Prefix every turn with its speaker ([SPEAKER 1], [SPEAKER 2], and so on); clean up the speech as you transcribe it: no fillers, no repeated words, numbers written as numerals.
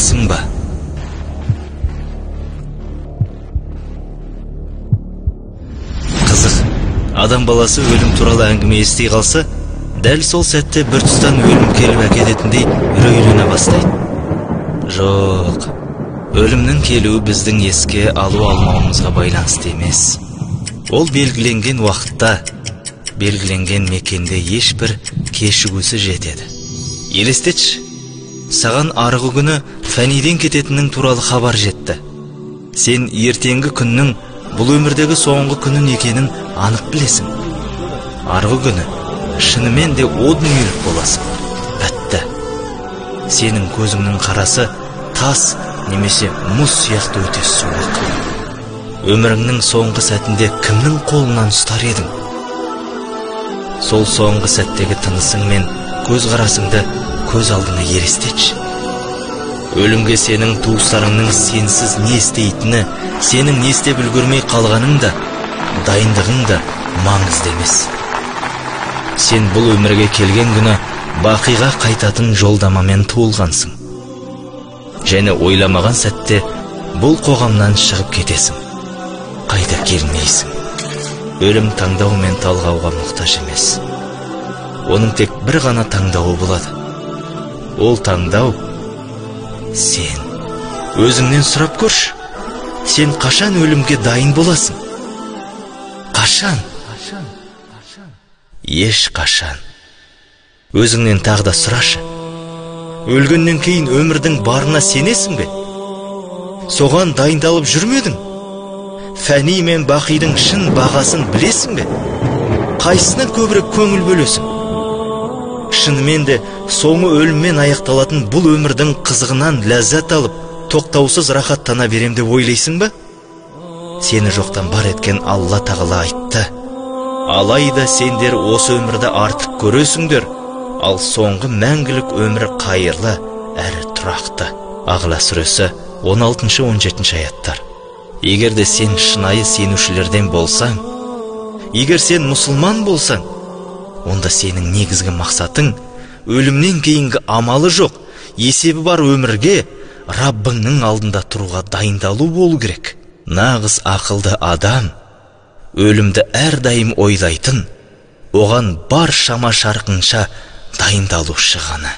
[SPEAKER 1] Дайынсың ба? Қызық, адам баласы өлім туралы әңгіме ести қалса, дәл сол сәтте бір тұстан өлім келіп әкететіндей үрейлене бастайды. Жоқ, өлімнің келуі біздің еске алу алмауымызға байланысты емес. Ол белгіленген уақытта, белгіленген мекенде ешбір кешігусіз жетеді. Елестетші, саған арғы күні фәниден кететінің туралы хабар жетті. Сен ертеңгі күннің бұл өмірдегі соңғы күнін екенін анық білесің. Арғы күні шынымен де о дүниелік боласың. Бітті. Сенің көзіңнің қарасы тас немесе мұз сияқты өте суық. Өміріңнің соңғы сәтінде кімнің қолынан ұстар едің? Сол соңғы сәттегі тынысың мен көз қарасыңды көз алдыңа елестетші. Өлімге сенің туыстарыңның сенсіз не істейтіні, сенің не істеп үлгермей қалғаның да, дайындығың да маңызды емес. Сен бұл өмірге келген күні бақиға қайтатын жолдамамен туылғансың. Және ойламаған сәтте бұл қоғамнан шығып кетесің. Қайта келмейсің. Өлім таңдау мен талғауға мұқтаж емес. Оның тек бір ғана таңдауы болады. Ол таңдау сен. Өзіңнен сұрап көрші. Сен қашан өлімге дайын боласың? Қашан? Еш қашан. Өзіңнен тағы да сұрашы. Өлгеннен кейін өмірдің барына сенесің бе? Соған дайындалып жүрмедің? Фәни мен бақидің шын бағасын білесің бе? Қайсысына көбірек көңіл бөлесің? Шынымен де соңы өліммен аяқталатын бұл өмірдің қызығынан ләззат алып, тоқтаусыз рахаттана берем деп ойлайсың ба? Сені жоқтан бар еткен Алла тағала айтты: алайда сендер осы өмірді артық көресіңдер, ал соңғы мәңгілік өмір қайырлы әрі тұрақты. Ағла сүресі 16-17 аяттар. Егер де сен шынайы сенушілерден болсаң, егер сен мұсылман болсаң, онда сенің негізгі мақсатың өлімнен кейінгі амалы жоқ, есебі бар өмірге Раббыңның алдында тұруға дайындалу болу керек. Нағыз ақылды адам өлімді әрдайым ойлайтын, оған бар шама шарқынша дайындалушы ғана.